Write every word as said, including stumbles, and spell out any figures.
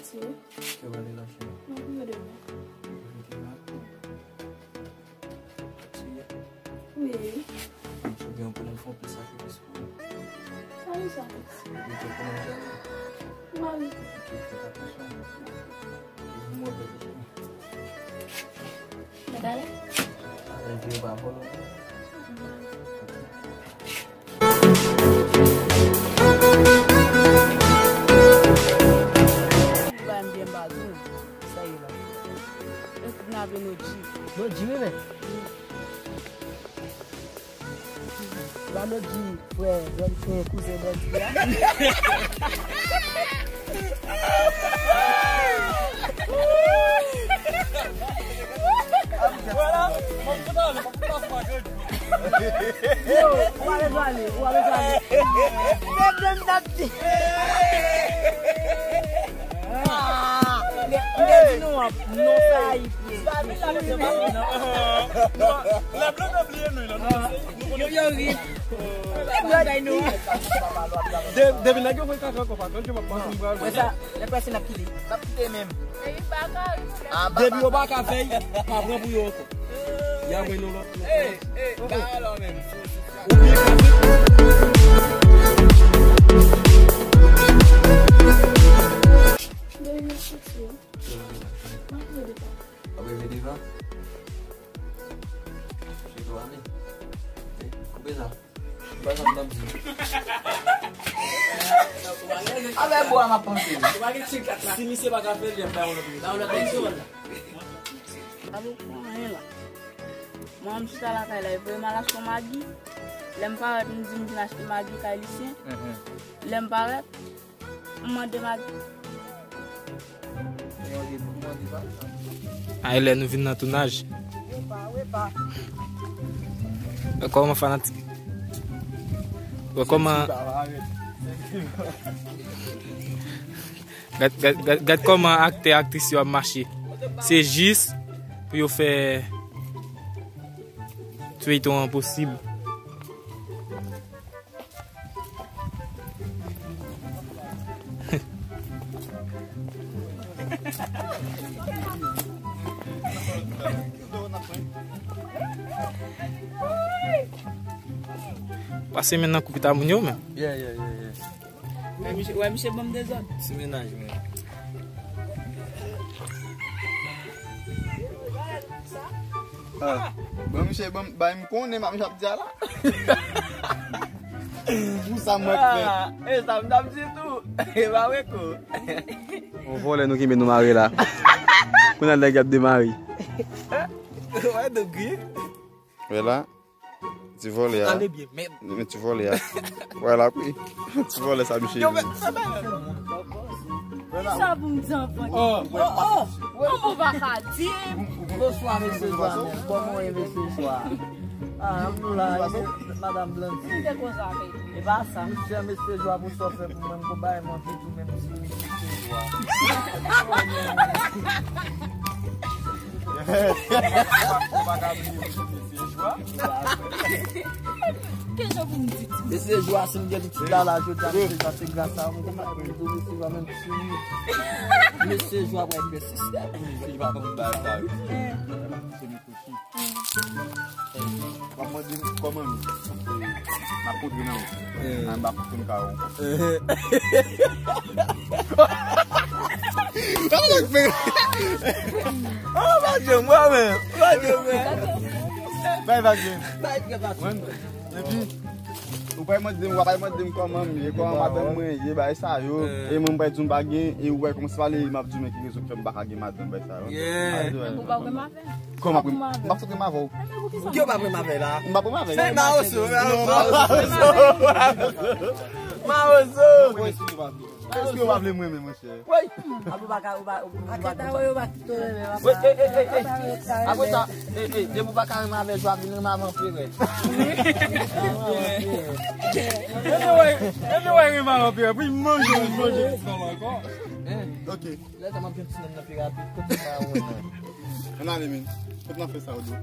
Kè w ale la, cheri. Mwen pou yo demen. Ou rete la? Ou serye? Wi. Ou gen yon pwoblèm, fè yon pil sakrifis pou mwen. Sa vle sa? Ou te konnen jale? Mwen. Ok, fè atansyon. Mwen bèl. Mwen ale? Ale, vye pa vòlò. Ba m byen baz, wi. Sa ye la. Yo kidnape Nodji. Nodji, wi, men. La Nodji, frè, bèlfrè, kouzen bandi a. Yo, ou pa bezwen ale, ou pa bezwen ale. Pèp m t ap di. Ah, m te di nou an, non sa Ayiti ye. Yo, yo ri. De-, depi nèg yo fè kaka ankò, pa konn jan m ap panse m pral. Wè sa, lè prese n ap kite. N ap kite menm. Depi yo pa ka fè, pa pran pou yo ankò. Y a voye nou lòt. Ey, ey, ba alò menm. Apre vin devan. Chito ale. Koupe sa. Ou pa janm nan di. Avè bwa m ap panse. Si misye pa ka fè l, y ap bay yon lòt misye. Bay yon lòt misye. Pa pou anyen la. Mwen, m chita lakay la, e voye m al achte yon Maggi. Lè m parèt, m di m vin achte Maggi kay Lisyen. Lè m parèt, m mande Maggi. Ay, lè nou vin nan tounaj. Wè kòman fanatik. Wè kòman. Gad, gad, gad, gad kòman aktè, aktris yo ap mache. Se jis pou yo fè feyton an posib. Pase men nan koupita moun yo, men. Yeah, yeah, yeah, yeah. Wè, misye, wè, misye ban m dezòd. Ti mennaj, men. Ah, bon, misye, bon, bay m konnen, m ap j ap di a la. Pou sa m wè k fèt. Ah, e sa m t ap di tou. E pa wè ko. On vòlè nou kenbe nou mare la. Kounye a nèg y ap demare. Wè, de gri. Wè la. Ti vòlè a. Ale byen, men. Men ti vòlè a. Wè la, wi. Ti vòlè sa, misye. Yo, men, sa pa. Sa pou m di anvan. Oh, oh, oh. Kòman w pa ka di m? Bonswa, mesye Joanel. Kòman w ye, mesye Joa? Ah, m la, mesye, madanm Blandy. Mwen te konsa, men. E pa sa. Mesye, mesye Joa, pou sa w fè pou mwen, m konn bagay, mwen anvi tou, men m di wi, mesye Joa. Ou pa ka bliye, mesye Joa. Mesye Joa, si m gen pitit la, la, jodi a, mesye Joa, se gras a ou, m konn pa bliye tou, mesye Joa, menm si mesye Joa pral fè sistèm. Li pa konn bagay sa yo. W ap mande m kòman m ye. M ap kontre nan wout. Eh. Nan m ap kontre nan kay ou. Eh. Sa w ap fè? Oh, pa jwenn mwen, men. Pa jwenn mwen. Bay vag, men. Bay vag, men. Epi, ou pa mande m, w ap mande m kòman m ye, kòman madanm mwen ye, bay sa yo. Eh. E mwen, m pa di m pa gen, e ou wè kòman se pale, m ap di w, men ki rezon k fè m pa ka gen madanm, bay sa yo. Yeah. Ou pa wè m avè? Kòman pou m, m pa fout renmen avè w. Ki w pa renmen avè la? M pa renmen avè l. Se Mawozo, Mawozo. Mawozo. Èske w pa vle mwen menm, monchè? Woy. Apre w pa ka, ou pa, ou pa ka. Apre sa, e, e, e, depi w pa ka renmen avè l, w ap vin renmen avè anperè. Anyway, anyway, renmen avè anperè, pou l manje, l manje. Ok. Lè sa m ap jwenn ti nonm nan pi rapid, kote m pa wè nan. Ann ale, men. Kote n ap fè sa, Odo?